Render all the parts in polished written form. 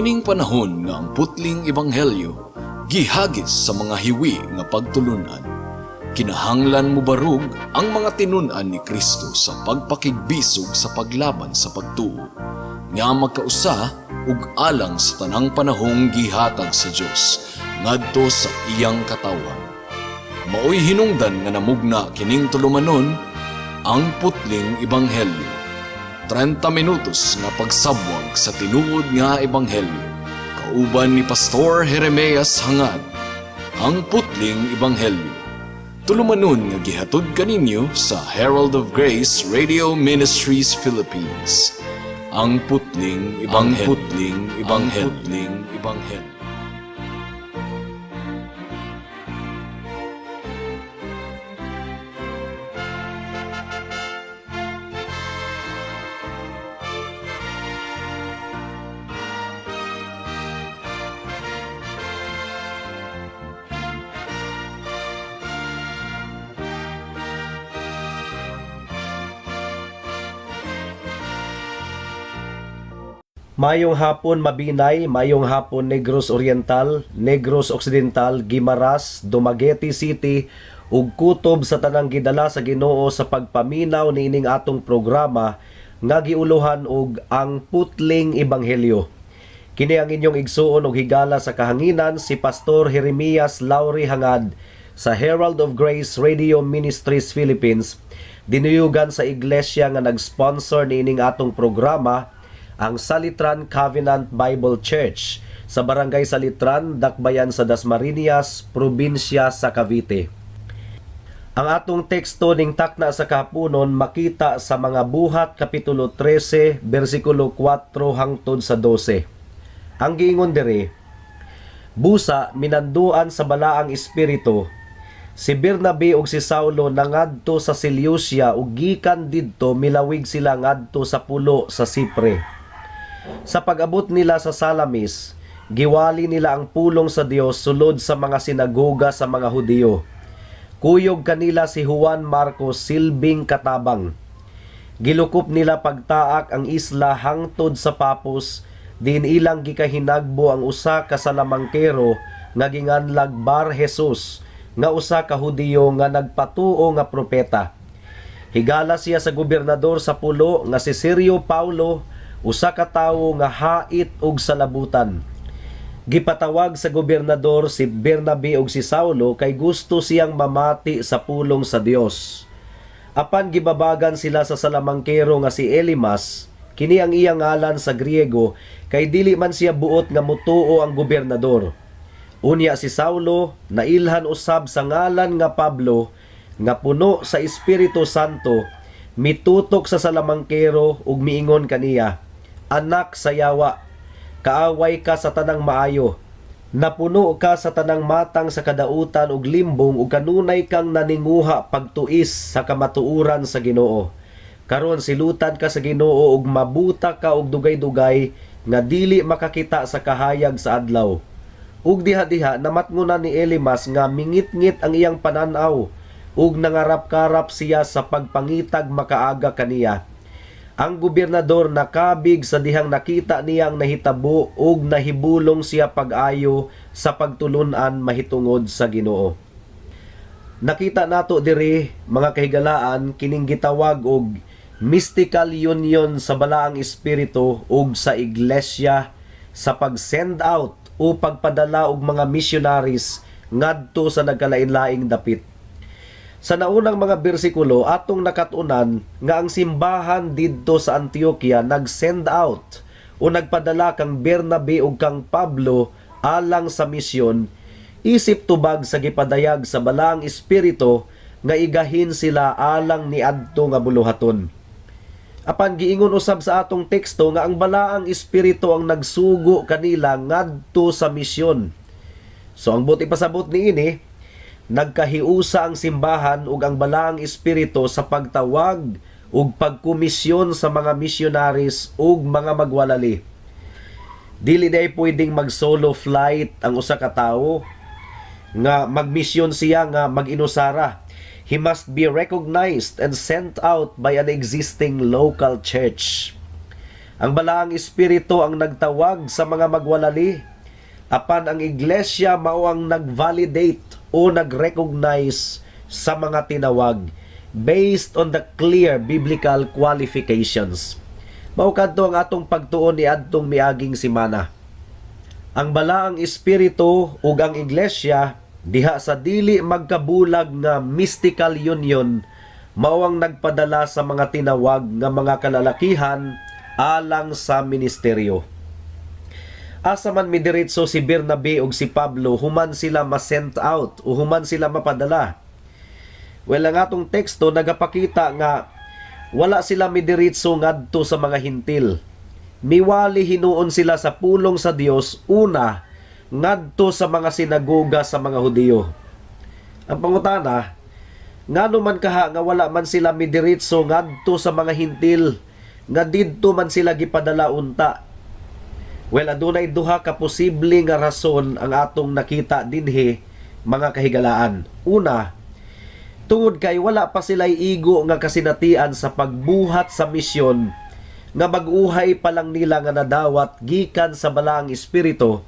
Niining panahon nga ang putling ebanghelyo gihagit sa mga hiwi nga pagtulunan, kinahanglan mobarog ang mga tinun-an ni Kristo sa pagpakigbisog sa paglaban sa pagtuo nga magkausa ug alang sa tanang panahong gihatag sa Dios ngadto sa iyang katawhan. Maoy hinungdan nga namugna kining tulumanon, Ang Putling Ebanghelyo. 30 minutos nga pagsabwag sa tinuod nga ebanghelyo. Kauban ni Pastor Jeremias Hangad. Ang Putling Ebanghelyo. Tulumanon nga gihatod kaninyo sa Herald of Grace Radio Ministries Philippines. Ang Putling Ebanghelyo. Ang Putling Ebanghelyo. Ang Putling Ebanghelyo. Mayong hapon, Mabinay, mayong hapon, Negros Oriental, Negros Occidental, Guimaras, Dumaguete City ug kutob sa tanang gidala sa Ginoo sa pagpaminaw niining atong programa nga giuluhan og Ang Putling Ebanghelyo. Kini ang inyong igsuon og higala sa kahanginan, si Pastor Jeremias Lauri Hangad sa Herald of Grace Radio Ministries Philippines, dinuyugan sa iglesia nga nag-sponsor niining atong programa, ang Salitran Covenant Bible Church sa Barangay Salitran, Dakbayan sa Dasmariñas, probinsya sa Cavite. Ang atong teksto ning takna sa kahaponon makita sa Mga Buhat kapitulo 13 bersikulo 4 hangtod sa 12. Ang giingon diri, "Busa minanduan sa Balaang Espiritu, si Bernabe ug si Saulo nangadto sa Seleucia ug gikan didto milawig sila ngadto sa pulo sa Sipre. Sa pag-abot nila sa Salamis, giwali nila ang pulong sa Dios sulod sa mga sinagoga sa mga Hudiyo. Kuyog kanila si Juan Marcos silbing katabang. Gilukop nila pagtaak ang isla hangtod sa Papos, diin ilang gikahinagbo ang usa ka salamangkero nga ginganlag Bar Jesus, nga usa ka Hudiyo nga nagpatuo nga propeta. Higala siya sa gobernador sa pulo nga si Sergio Paulo, usa ka tawo nga hait og salabutan. Gipatawag sa gobernador si Bernabe ug si Saulo kay gusto siyang mamati sa pulong sa Dios. Apan gibabagan sila sa salamangkero nga si Elimas, kini ang iyang ngalan sa Griego, kay dili man siya buot nga mutuo ang gobernador. Unya si Saulo, nailhan usab sa ngalan nga Pablo, nga puno sa Espiritu Santo, mitutok sa salamangkero ug miingon kaniya, 'Anak sa yawa, kaaway ka sa tanang maayo. Napuno ka sa tanang matang sa kadautan ug limbong ug kanunay kang naninguha pagtuis sa kamatuoran sa Ginoo. Karon silutan ka sa Ginoo ug mabuta ka og dugay-dugay nga dili makakita sa kahayag sa adlaw.' Ug diha-diha namatngunan ni Elimas nga mingitngit ang iyang pananaw ug nangarap-karap siya sa pagpangitag makaaga kaniya. Ang gobernador nakabig sa dihang nakita niya ang nahitabo ug nahibulong siya pag-ayo sa pagtulun-an mahitungod sa Ginoo." Nakita nato diri, mga kahigalaan, kining gitawag og mystical union sa Balaang Espiritu ug sa iglesia sa pag-send out o pagpadala og mga missionaries ngadto sa nagkalain-laing dapit. Sa naunang mga bersikulo, atong nakatunan nga ang simbahan didto sa Antioquia nag-send out o nagpadala kang Bernabe ug kang Pablo alang sa misyon, isip tubag sa gipadayag sa Balaang Espiritu nga igahin sila alang niadto nga buluhaton. Apan giingon usab sa atong teksto nga ang Balaang Espiritu ang nagsugo kanila ngadto sa misyon. So ang buot ipasabot niini, nagkahiusa ang simbahan ug ang Balaang Espiritu sa pagtawag ug pagkomisyon sa mga missionaries ug mga magwalali. Dili diay pwedeng mag-solo flight ang usa ka tawo nga magmisyon siya nga mag-inusara. He must be recognized and sent out by an existing local church. Ang Balaang Espiritu ang nagtawag sa mga magwalali, apan ang iglesia mao ang nag-validate o nag-recognize sa mga tinawag based on the clear biblical qualifications. Mao kadto ang atong pagtuon niadtong miaging simana. Ang Balaang Espiritu ug ang iglesia diha sa dili magkabulag nga mystical union mao ang nagpadala sa mga tinawag nga mga kalalakihan alang sa ministeryo. Asa man midiretso si Bernabe ug si Pablo human sila ma-sent out o human sila mapadala? Well, ang atong teksto nagapakita nga wala sila midiretso ngadto sa mga Hintil. Miwali hinuon sila sa pulong sa Dios una ngadto sa mga sinagoga sa mga Hudiyo. Ang pangutana, ngano man kaha nga wala man sila midiretso ngadto sa mga Hintil nga didto man sila gipadala unta? Well, adunay duha ka posible nga rason ang atong nakita dinhi, mga kahigalaan. Una, tungod kay wala pa sila igo nga kasinatian sa pagbuhat sa misyon nga bag-uhay pa lang nila nga nadawat gikan sa Balaang Espiritu,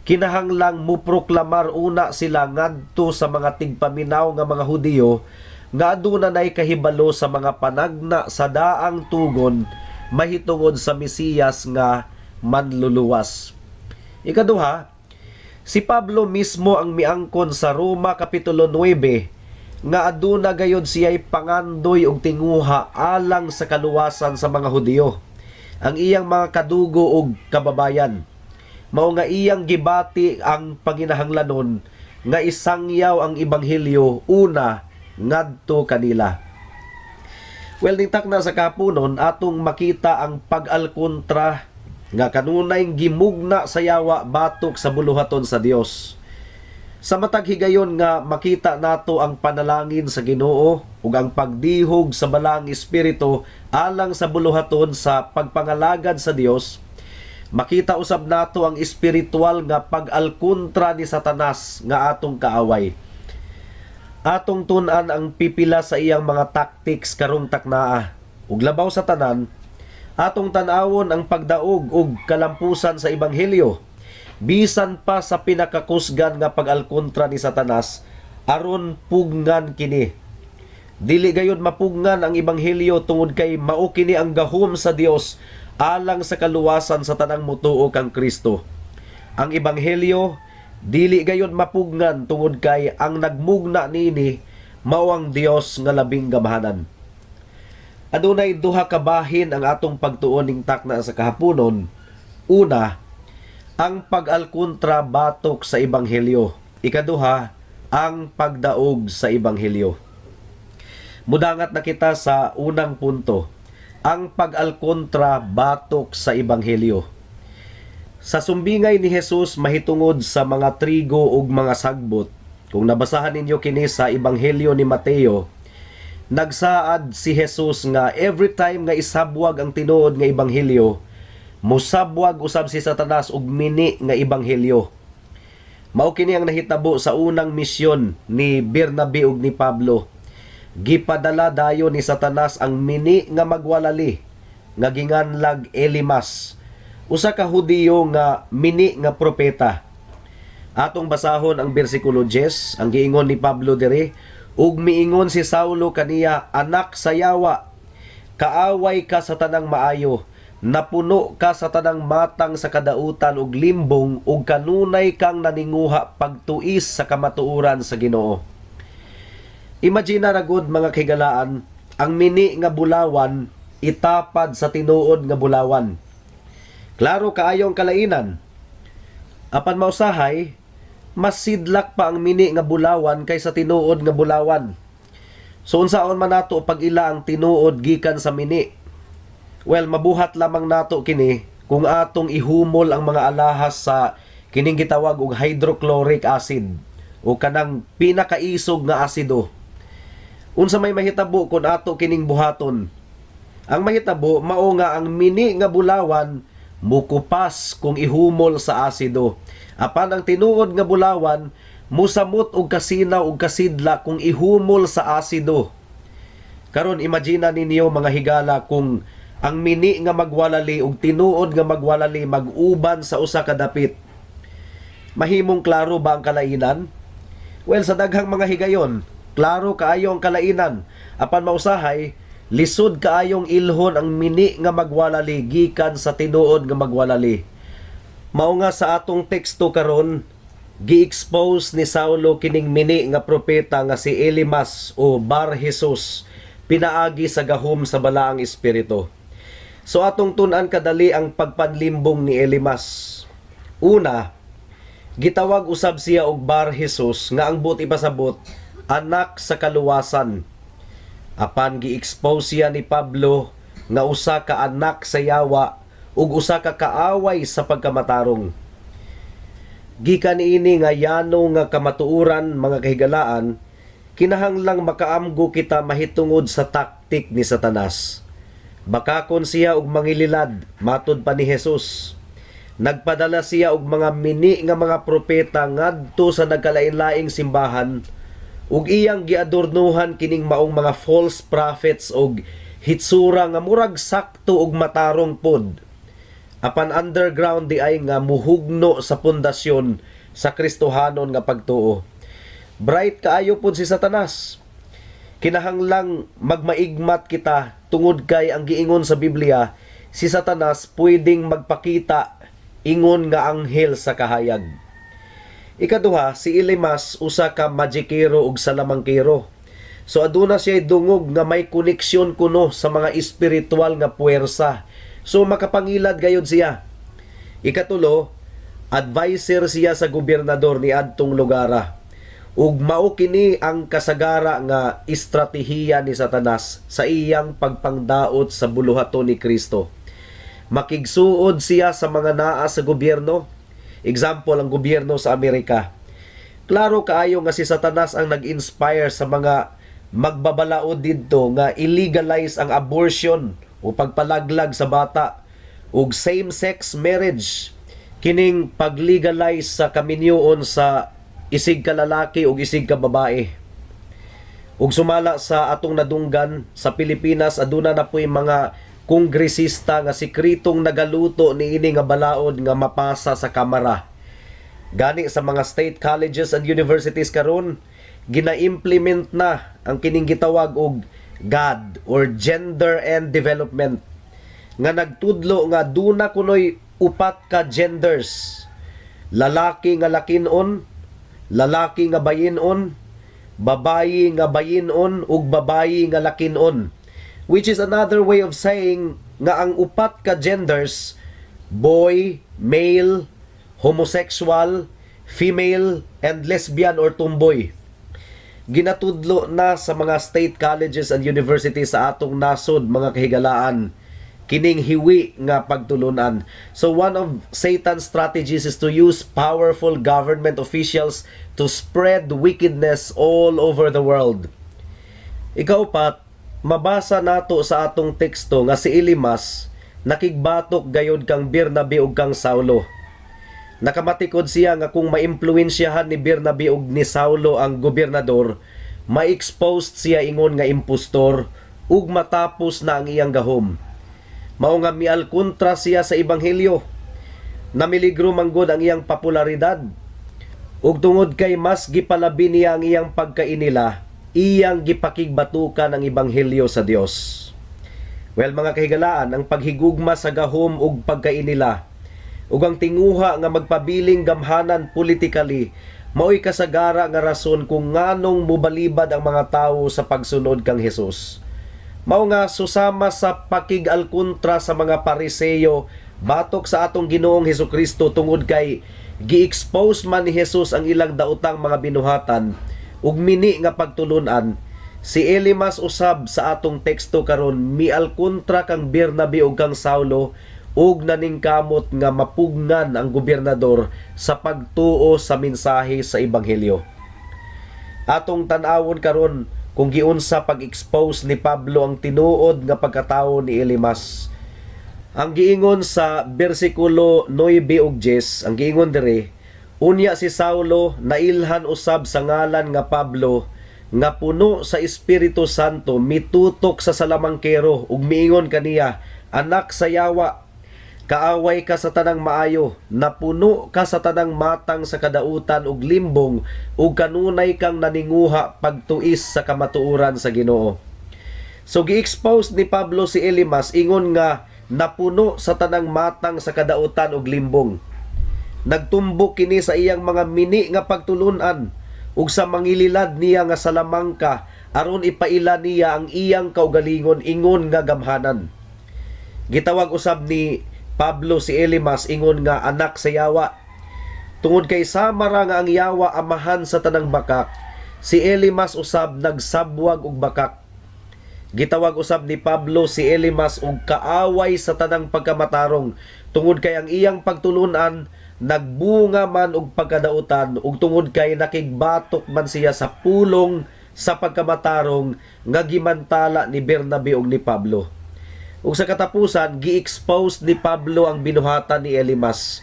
kinahanglang muproklamar una sila ngadto sa mga tigpaminaw nga mga Hudiyo nga aduna nay kahibalo sa mga panagna sa daang tugon mahitungod sa Mesiyas nga Manluluwas. Ikaduha, si Pablo mismo ang miangkon sa Roma Kapitulo 9 nga aduna gayod siya'y pangandoy og tinguha alang sa kaluwasan sa mga Hudiyo, ang iyang mga kadugo og kababayan. Mao nga iyang gibati ang panginahanglanon nga isangyaw ang ebanghelyo una ngadto kanila. Well, ning takna sa kahaponon, atong makita ang pag-alkontra nga kanunay gimugna sa yawa batok sa buluhaton sa Dios. Sa matag higayon nga makita nato ang panalangin sa Ginoo ug ang pagdihog sa Balaang Espiritu alang sa buluhaton sa pagpangalagad sa Dios, makita usab nato ang espiritual nga pag-alkontra ni Satanas nga atong kaaway. Atong tun-an ang pipila sa iyang mga tactics karong taknaa. Ug labaw sa tanan, atong tan-awon ang pagdaog ug kalampusan sa ebanghelyo bisan pa sa pinakakusgan nga pag-alkontra ni Satanas aron pugngan kini. Dili gayud mapugngan ang ebanghelyo tungod kay mao kini ang gahom sa Dios alang sa kaluwasan sa tanang mutuo kang Kristo. Ang ebanghelyo dili gayud mapugngan tungod kay ang nagmugna niini mao ang Dios nga labing gamhanan. Adunay duha ka bahin ang atong pagtuon ning takna sa kahaponon. Una, ang pag-alkontra batok sa ebanghelyo. Ikaduha, ang pagdaog sa ebanghelyo. Mudangat na kita sa unang punto, ang pag-alkontra batok sa ebanghelyo. Sa sumbingay ni Jesus mahitungod sa mga trigo ug mga sagbot, kung nabasahan ninyo kini sa Ebanghelyo ni Mateo, nagsaad si Jesus nga every time nga isabwag ang tinuod nga ebanghelyo, musabwag usab si Satanas og mini nga ebanghelyo. Mao kini ang nahitabo sa unang misyon ni Bernabe ug ni Pablo. Gipadala dayon ni Satanas ang mini nga magwalali nga ginganlag Elimas, usa ka Hudiyo nga mini nga propeta. Atong basahon ang bersikulo 10, ang giingon ni Pablo diri, "Ug miingon si Saulo kaniya, 'Anak sa yawa, kaaway ka sa tanang maayo, napuno ka sa tanang matang sa kadautan ug limbong ug kanunay kang naninguha pagtuis sa kamatuoran sa Ginoo.'" Imagine na gud, mga kahigalaan, ang mini nga bulawan itapad sa tinuod nga bulawan. Klaro kaayo ang kalainan. Apan mausahay, mas sidlak pa ang mini nga bulawan kaysa tinuod nga bulawan. So unsaon man nato pag-ila ang tinuod gikan sa mini? Well, mabuhat lamang nato kini kung atong ihumol ang mga alahas sa kining gitawag og hydrochloric acid o kanang pinakaisog nga asido. Unsa may mahitabo kung ato kining buhaton? Ang mahitabo mao nga ang mini nga bulawan mukupas kung ihumol sa asido. Apan ang tinuod nga bulawan musamot og kasinaw og kasidla kung ihumol sa asido. Karon, imagine ninyo, mga higala, kung Ang mini nga magwalali ug tinuod nga magwalali mag-uban sa usa ka dapit. Mahimong klaro ba ang kalainan? Well, sa daghang mga higayon, klaro kaayo ang kalainan. Apan mausahay, lisod kaayong ilhon ang mini nga magwalali gikan sa tinuod nga magwalali. Mao nga sa atong teksto karon, gi-expose ni Saulo kining mini nga propeta nga si Elimas o Bar Jesus pinaagi sa gahom sa Balaang Espiritu. So atong tun-an kadali ang pagpanlimbong ni Elimas. Una, gitawag usab siya og Bar Jesus nga ang buot ipasabot, anak sa kaluwasan. Apan gi-expose siya ni Pablo nga usa ka anak sa yawa ug usa ka kaaway sa pagkamatarong. Gikan niini nga yano nga kamatuoran, mga kahigalaan, kinahanglang makaamgo kita mahitungod sa taktik ni Satanas. Bakakon siya og mangililad, matod pa ni Jesus. Nagpadala siya og mga mini nga mga propeta ngadto sa nagkalain-laing simbahan ug iyang giadornuhan kining maong mga false prophets og hitsura nga murag sakto ug matarong pod, apan underground diay nga muhugno sa pundasyon sa Kristohanon nga pagtuo. Bright kaayo pod si Satanas. Kinahanglang magmaigmat kita tungod kay ang giingon sa Biblia, si Satanas pwedeng magpakita ingon nga anghel sa kahayag. Ikaduha, si Elimas usa ka magikero ug salamangkero. So aduna siya dungog nga may koneksyon kuno sa mga espiritual nga puwersa. So makapangilad gayud siya. Ikatulo, advisor siya sa gobernador ni adtong lugara. Ug mao kini ang kasagara nga estratehiya ni Satanas sa iyang pagpangdaot sa buluhaton ni Kristo. Makigsuod siya sa mga naa sa gobyerno. Example, ang gobyerno sa Amerika. Klaro kaayo nga si Satanas ang nag-inspire sa mga magbabalaod didto nga illegalize ang abortion o pagpalaglag sa bata ug same-sex marriage, kining paglegalize sa kaminyoon sa isig ka lalaki ug isig ka babae. Ug sumala sa atong nadunggan sa Pilipinas, aduna na po'y mga kongresista nga sekretong nagaluto niini nga balaod nga mapasa sa Kamara. Gani sa mga state colleges and universities karon, gina-implement na ang kining gitawag og GAD or Gender and Development nga nagtudlo nga duna kunoy upat ka genders: lalaki nga lakinon, lalaki nga bayinon, babayi nga bayinon ug babayi nga lakinon, which is another way of saying nga ang upat ka genders, boy, male, homosexual, female and lesbian or tomboy. Ginatudlo na sa mga state colleges and universities sa atong nasod, mga kahigalaan, kining hiwi nga pagtulunan. So one of Satan's strategies is to use powerful government officials to spread wickedness all over the world. Ikaupat, mabasa nato sa atong teksto nga si Elimas nakigbatok gayod kang Bernabe ug kang Saulo. Nakamatikod siya nga kung maimpluwensyahan ni Bernabe ug ni Saulo ang gobernador, ma-exposed siya ingon nga impostor ug matapos na ang iyang gahom. Mao nga mial kontra siya sa ebanghelyo. Namiligro manggod ang iyang popularidad. Ug tungod kay mas gipalabi niya ang iyang pagkainila, iyang gipakigbatukan ang ebanghelyo sa Dios. Well, mga kahigalaan, ang paghigugma sa gahom ug pagkainila ug ang tinguha nga magpabiling gamhanan politically mao'y kasagara nga rason kung nganong mubalibad ang mga tawo sa pagsunod kang Hesus. Mao nga susama sa pakig-alkontra sa mga Pariseo batok sa atong Ginoong Hesukristo, tungod kay gi-expose man ni Jesus ang ilang daotang mga binuhatan ug mini nga pagtulunan, si Elimas usab sa atong teksto karon mialkontra kang Bernabe ug kang Saulo ug naningkamot nga mapugnan ang gobernador sa pagtuo sa mensahe sa ebanghelyo. Atong tan-awon karon kung giunsa pag-expose ni Pablo ang tinuod nga pagkatawo ni Elimas. Ang giingon sa bersikulo 9 ug 10, ang giingon diri, "Unya si Saulo, nailhan usab sa ngalan nga Pablo, nga puno sa Espiritu Santo, mitutok sa salamangkero ug miingon kaniya, "Anak sa yawa, kaaway ka sa tanang maayo, napuno ka sa tanang matang sa kadautan ug limbong ug kanunay kang naninguha pagtuis sa kamatuoran sa Ginoo." So gi-expose ni Pablo si Elimas ingon nga napuno sa tanang matang sa kadautan ug limbong. Nagtumbok kini sa iyang mga mini nga pagtulunan ug sa mangililad niya nga salamangka aron ipaila niya ang iyang kaugalingon ingon nga gamhanan. Gitawag usab ni Pablo si Elimas ingon nga anak sa yawa. Tungod kay sama ra nga ang yawa amahan sa tanang bakak, si Elimas usab nagsabwag og bakak. Gitawag usab ni Pablo si Elimas og kaaway sa tanang pagkamatarong tungod kay ang iyang pagtulunan nagbunga man og pagkadautan ug tungod kay nakigbatok man siya sa pulong sa pagkamatarong nga gimantala ni Bernabe ug ni Pablo. Ug sa katapusan, gi-expose ni Pablo ang binuhatan ni Elimas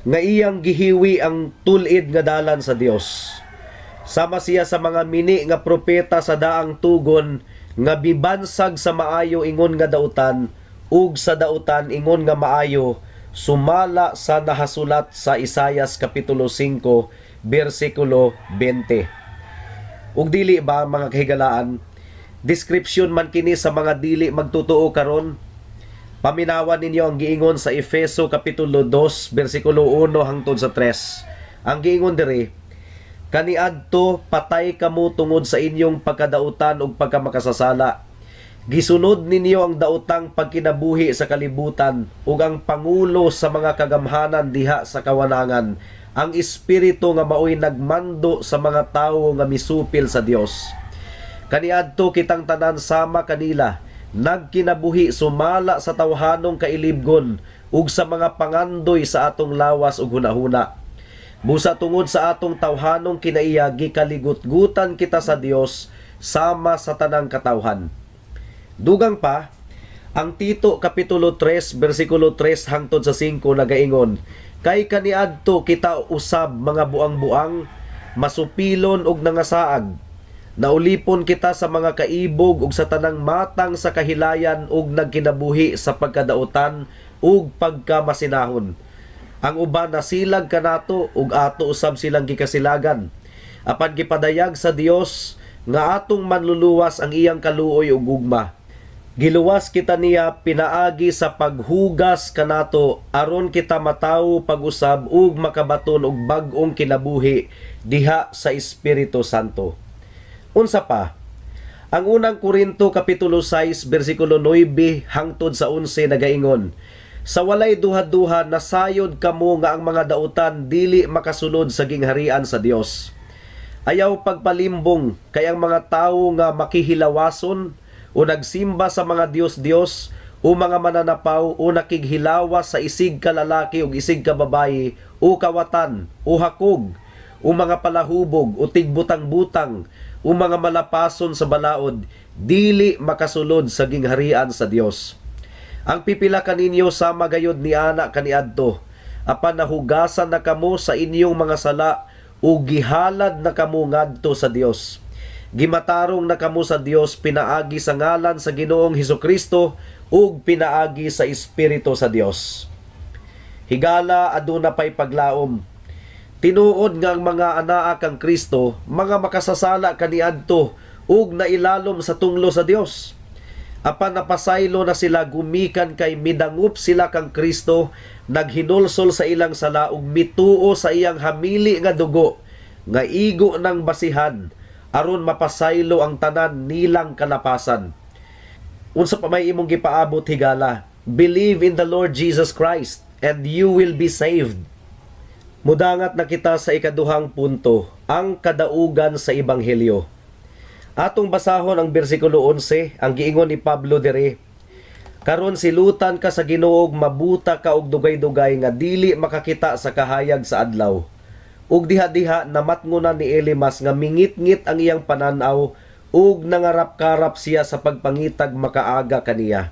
nga iyang gihiwi ang tul-id nga dalan sa Dios. Sama siya sa mga mini nga propeta sa daang tugon nga bibansag sa maayo ingon nga dautan ug sa dautan ingon nga maayo, sumala sa nahasulat sa Isayas kapitulo 5 bersikulo 20. Ug dili ba, mga kahigalaan, description man kini sa mga dili magtotoo karon? Paminawan ninyo ang giingon sa Efeso kapitulo 2 bersikulo 1 hangtod sa 3. Ang giingon diri, "Kaniadto patay kamo tungod sa inyong pagkadautan ug pagkamakasasala. Gisunod ninyo ang daotang pagkinabuhi sa kalibutan ug ang pangulo sa mga kagamhanan diha sa kawanangan, ang espiritu nga maoy nagmando sa mga tawo nga misupil sa Dios. Kaniadto kitang tanan sama kanila nagkinabuhi sumala sa tawhanong kailibgon ug sa mga pangandoy sa atong lawas ug hunahuna. Busa tungod sa atong tawhanong kinaiya, gikaligutgutan kita sa Dios sama sa tanang katawhan." Dugang pa, ang Tito kapitulo 3 bersikulo 3 hangtod sa 5 nagaingon, "Kay kaniadto kita usab mga buang-buang, masupilon ug nangasaag. Naulipon kita sa mga kaibog ug sa tanang matang sa kahilayan ug nagkinabuhi sa pagkadautan ug pagkamasinahon. Ang uban nasilag kanato ug ato usab silang gikasilagan. Apan gipadayag sa Dios nga atong manluluwas ang iyang kaluoy ug gugma. Giluwas kita niya pinaagi sa paghugas kanato aron kita matawo pag-usab ug makabaton og bag-ong kinabuhi diha sa Espiritu Santo." Unsa pa? Ang unang Korinto kapitulo 6 bersikulo 9 hangtod sa 11 nagaingon, "Sa walay duha-duha nasayod kamo nga ang mga dautan dili makasulod sa gingharian sa Dios. Ayaw pagpalimbong, kay ang mga tawo nga makihilawason o nagsimba sa mga Dios-Dios o mga mananapaw o nakighilawas sa isig ka lalaki o isig ka babayi o kawatan o hakog o mga palahubog o tigbutang-butang o mga malapason sa balaod, dili makasulod sa gingharian sa Dios. Ang pipila kaninyo sama gayod ni ana kaniadto, apan nahugasan na kamo sa inyong mga sala ug gihalad na kamo ngadto sa Dios. Gimatarong na kamo sa Dios pinaagi sa ngalan sa Ginoong Hesukristo ug pinaagi sa Espiritu sa Dios." Higala, aduna pay paglaom. Tinuod nga ang mga anaa kang Kristo mga makasasala kaniadto ug nailalom sa tunglo sa Dios. Apan napasaylo na sila gumikan kay midangop sila kang Kristo, naghinulsol sa ilang sala ug mituo sa iyang hamili nga dugo nga igo ng basihan aron mapasaylo ang tanan nilang kalapasan. Unsa pa may imong gipaabot, higala? Believe in the Lord Jesus Christ and you will be saved. Mudangat na kita sa ikaduhang punto, ang kadaugan sa ebanghelyo. Atong basahon ang bersikulo 11, ang giingon ni Pablo diri, "Karon silutan ka sa Ginoo ug mabuta ka og dugay-dugay nga dili makakita sa kahayag sa adlaw." Ug diha-diha namatngunan ni Elimas nga mingit-ngit ang iyang pananaw ug nangarap-karap siya sa pagpangitag makaaga kaniya.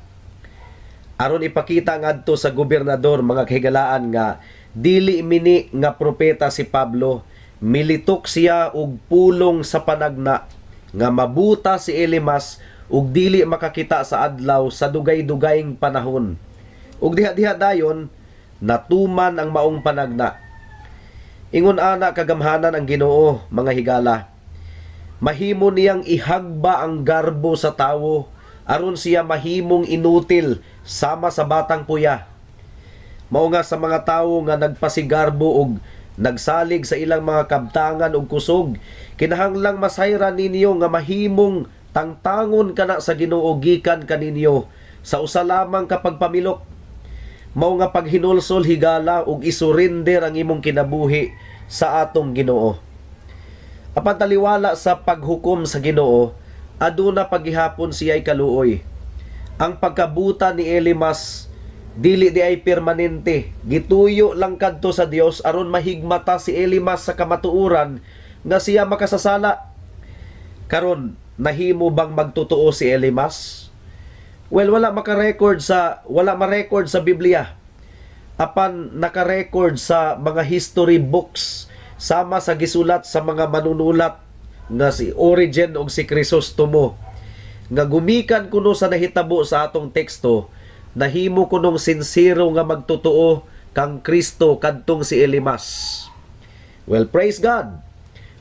Aron ipakita ngadto sa gobernador, mga kahigalaan, nga dili mini nga propeta si Pablo, militok siya og pulong sa panagna nga mabuta si Elimas ug dili makakita sa adlaw sa dugay-dugayng panahon. Ug diha-diha dayon natuman ang maong panagna. Ingon ana kagamhanan ang Ginoo, mga higala. Mahimo niyang ihagba ang garbo sa tawo aron siya mahimong inutil sama sa batang puya. Mao nga sa mga tawo nga nagpasigarbo og nagsalig sa ilang mga kabtangan ug kusog, kinahanglang masayran ninyo nga mahimong tangtangon kana sa Ginoo gikan kaninyo sa usa lamang ka pagpamilok. Mao nga paghinulsol, higala, ug isurrender ang imong kinabuhi sa atong Ginoo. Apan taliwala sa paghukom sa Ginoo, aduna paghihapon siya'y kaluoy. Ang pagkabuta ni Elimas dili diay permanente. Gituyo lang kadto sa Dios aron mahigmata si Elimas sa kamatuoran nga siya makasasala. Karon, nahimo bang magtotoo si Elimas? Well, wala ma-record sa Biblia. Apan naka-record sa mga history books sama sa gisulat sa mga manunulat nga si Origen ug si Crisostomo nga gumikan kuno sa nahitabo sa atong teksto, nahimo kunong sinsero nga magtotoo kang Kristo kadtong si Elimas. Well, praise God.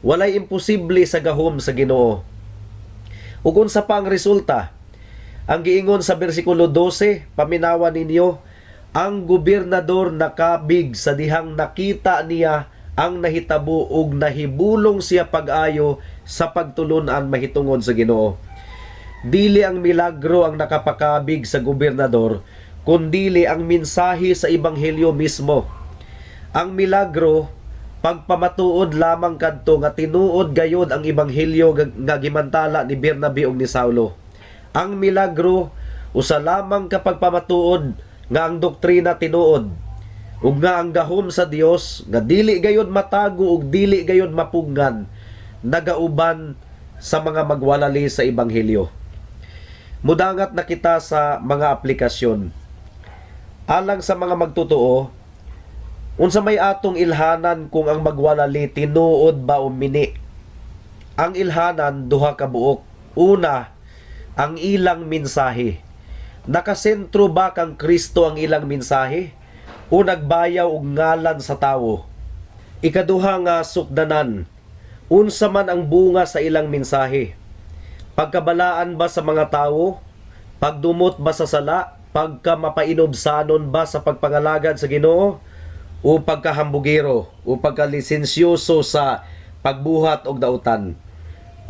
Walay imposible sa gahom sa Ginoo. Ug unsa pa ang resulta? Ang giingon sa bersikulo 12, paminawa ninyo, ang gobernador nakabig sa dihang nakita niya ang nahitabo ug nahibulong siya pag-ayo sa pagtulunan mahitungod sa Ginoo. Dili ang milagro ang nakapakabig sa gobernador, kundili ang mensahe sa ebanghelyo mismo. Ang milagro, pagpamatuod lamang kadto nga tinuod gayod ang ebanghelyo nga gimantala ni Bernabe ug ni Saulo. Ang milagro, usa lamang ka pagpamatuod nga ang doktrina tinuod ug nga ang gahom sa Dios nga dili gayod matago ug dili gayod mapugnan nagauban sa mga magwalali sa ebanghelyo. Mudangat na kita sa mga aplikasyon. Alang sa mga magtotoo, unsa may atong ilhanan kung ang magwalali tinuod ba o mini? Ang ilhanan duha ka buok. Una, ang ilang mensahe. Nakasentro ba kang Kristo ang ilang mensahe o nagbayaw og ngalan sa tawo? Ikaduha nga sukdanan, unsa man ang bunga sa ilang mensahe? Pagkabalaan ba sa mga tawo? Pagdumot ba sa sala? Pagka mapainubsanon ba sa pagpangalagad sa Ginoo? O pagkahambugero o pagkalisensyoso sa pagbuhat og dautan?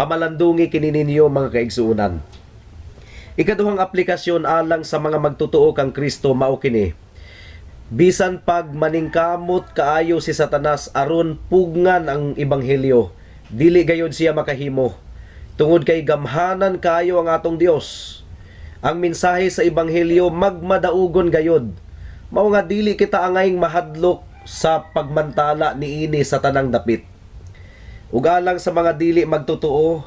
Pamalandungi kini ninyo, mga kaigsuonan. Ikaduhang aplikasyon alang sa mga magtotoo kang Kristo mao kini. Bisan pag maningkamot kaayo si Satanas aron pugnan ang ebanghelyo, dili gayod siya makahimo. Tungod kay gamhanan kaayo ang atong Dios. Ang mensahe sa ebanghelyo magmadaugon gayod. Mao nga dili kita angayng mahadlok sa pagmantala niini sa tanang dapit. Ug alang sa mga dili magtotoo,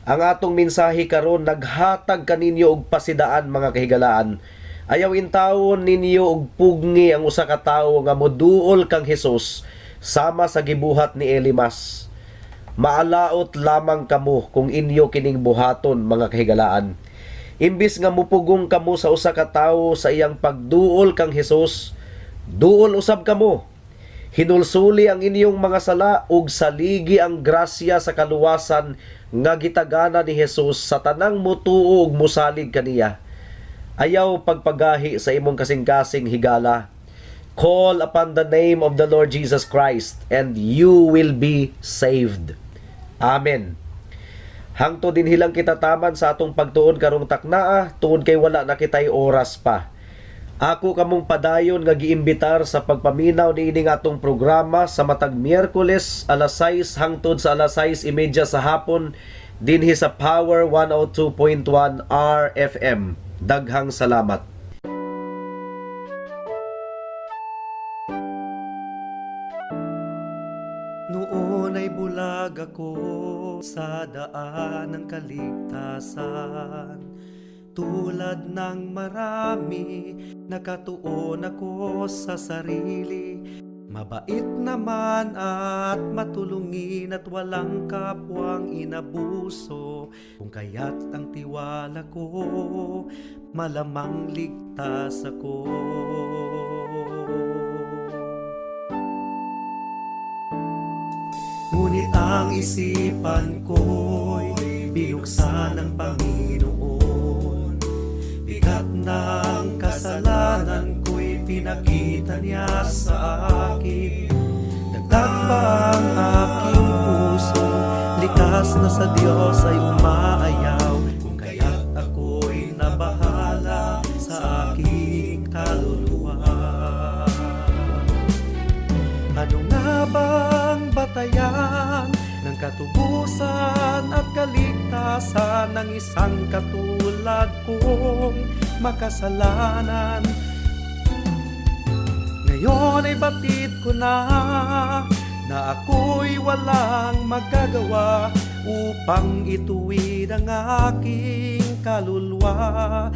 ang atong mensahe karon naghatag kaninyo og pasidaan, mga kahigalaan. Ayaw intawon ninyo og pugngi ang usa ka tawo nga moduol kang Hesus sama sa gibuhat ni Elimas. Maalaot lamang kamo kung inyo kining buhaton, mga kahigalaan. Imbis nga mupugong kamo sa usa ka tawo sa iyang pagduol kang Hesus, duol usab kamo. Hinulsuli ang inyong mga sala ug saligi ang grasya sa kaluwasan nga gitagana ni Hesus sa tanang mutuo ug musalig kaniya. Ayaw pagpagahi sa imong kasing-kasing, higala. Call upon the name of the Lord Jesus Christ and you will be saved. Amen. Hangtod dinhi lang kita taman sa atong pagtuon karong taknaa tungod kay wala na kitay oras pa. Ako kamong padayon nga giimbitar sa pagpaminaw niining atong programa sa matag Miyerkules alas 6 hangtod sa alas 6:30 sa hapon dinhi sa Power 102.1 RFM. Daghang salamat. Noon ay bulag ako sa daan ng kaligtasan. Tulad ng marami, nakatuon ako sa sarili. Mabait naman at matulungin at walang kapwang inabuso. Kung kaya't ang tiwala ko, malamang ligtas ako. Ngunit ang isipan ko'y binuksan ng Panginoon. Bigat ng kasalanan ko'y pinakita niya sa akin. Dagdag pa ang aking puso, likas na sa Diyos ay umaayaw. Kung kaya't ako'y nabahala sa aking kaluluwa. Ano nga bang batayan ng katubusan at kaligtasan ng isang katulad kong makasalanan? Ngayon ay batid ko na na ako'y walang magagawa upang ituwid ang aking kaluluwa.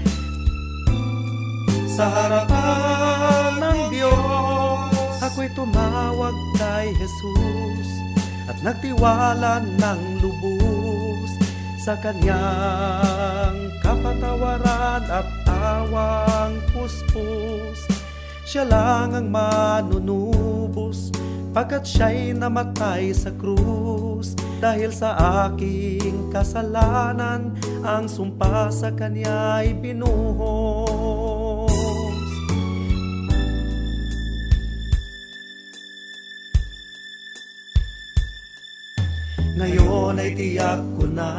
Sa harapan ng Diyos, ako'y tumawag kay Jesus at nagtiwala ng lubos sa kanyang kapatawaran at awang puspos. Siya lang ang manunubos pagkat siya'y namatay sa krus. Dahil sa aking kasalanan, ang sumpa sa kanya'y binuhos. Ngayon ay tiyak ko na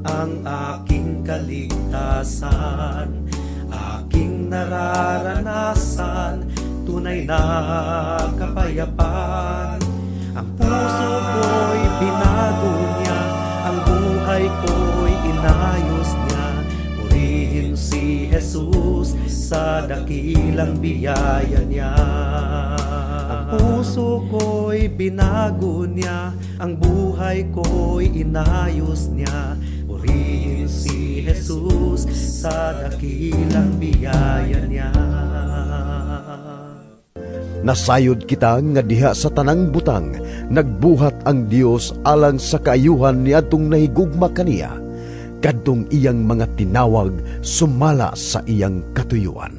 ang aking kaligtasan, aking nararanasan, tunay na kapayapaan. Ang puso ko'y binago niya, ang buhay ko'y inayos niya. Purihin si Jesus sa dakilang biyaya niya. Ang puso ko'y binago niya, ang buhay ko'y inayos niya. Purihin si Jesus sa dakilang biyaya niya. Nasayod kita nga diha sa tanang butang nagbuhat ang Dios alang sa kaayuhan niadtong nahigugma kaniya, kadtong iyang mga tinawag sumala sa iyang katuyuan.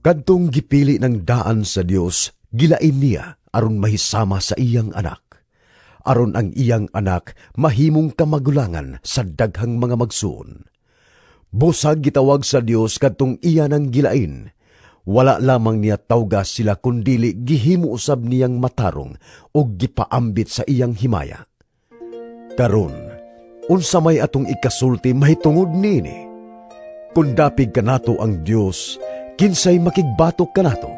Kadtong gipili ng daan sa Dios, gilain niya aron mahisama sa iyang anak, aron ang iyang anak mahimong kamagulangan sa daghang mga magsuon. Busag gitawag sa Dios kadtong iya nang gilain. Wala lamang niya tawga sila kundili gihimo usab niyang matarong ug gipaambit sa iyang himaya. Karon, unsa may atong ikasulti mahitungod niini? Kung dapig kanato ang Dios, kinsay makigbatok kanato?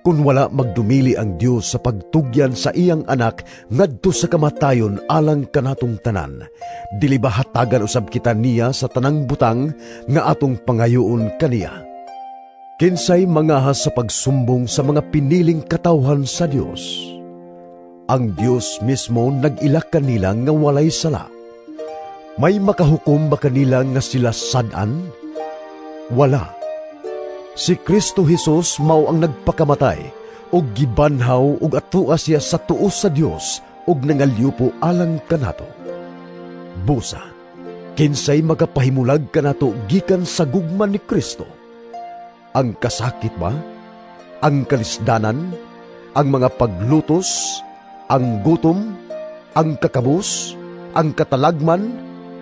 Kung wala magdumili ang Dios sa pagtugyan sa iyang anak ngadto sa kamatayon alang kanatong tanan, dili ba hatagan usab kita niya sa tanang butang nga atong pangayoon kaniya? Kinsay mangahas sa pagsumbong sa mga piniling katawhan sa Dios? Ang Dios mismo nag-ilak kanila nga walay sala. May makahukom ba kanila nga sila sad-an? Wala. Si Kristo Jesus mao ang nagpakamatay ug gibanhaw ug atua siya sa tuo sa Dios ug nangalyupo alang kanato. Busa, kinsay makapahimulag kanato gikan sa gugma ni Kristo? Ang kasakit ba? Ang kalisdanan? Ang mga paglutos? Ang gutom? Ang kakabus? Ang katalagman?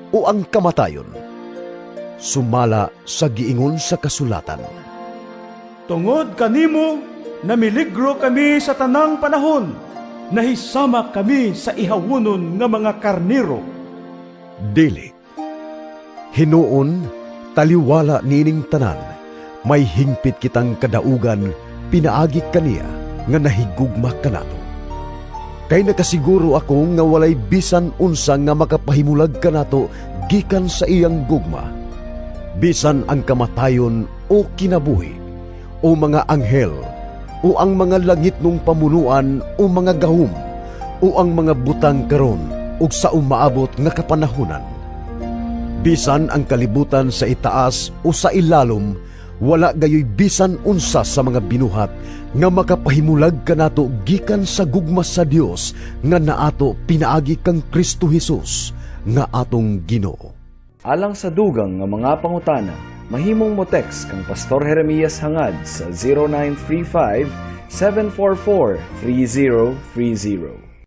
O ang kamatayon? Sumala sa giingon sa kasulatan. Tungod kanimo, namiligro kami sa tanang panahon, nahisama kami sa ihawunon nga mga karniro. Dili. Hinuon, taliwala nining tanan, may hingpit kitang kadaugan, pinaagi kaniya nga nahigugma kanato. Kay nakasiguro ako nga walay bisan unsa nga makapahimulag kanato gikan sa iyang gugma. Bisan ang kamatayon o kinabuhi, o mga anghel, o ang mga langitnong pamunuan o mga gahum, o ang mga butang karon ug sa umaabot nga kapanahunan. Bisan ang kalibutan sa itaas o sa ilalom, Wala gayoy bisan unsa sa mga binuhat nga makapahimulag kanato gikan sa gugma sa Dios nga naato pinaagi kang Kristo Hesus nga atong Ginoo. Alang sa dugang nga mga pangutana, mahimong mo text kang Pastor Jeremias Hangad sa 0935 744 3030.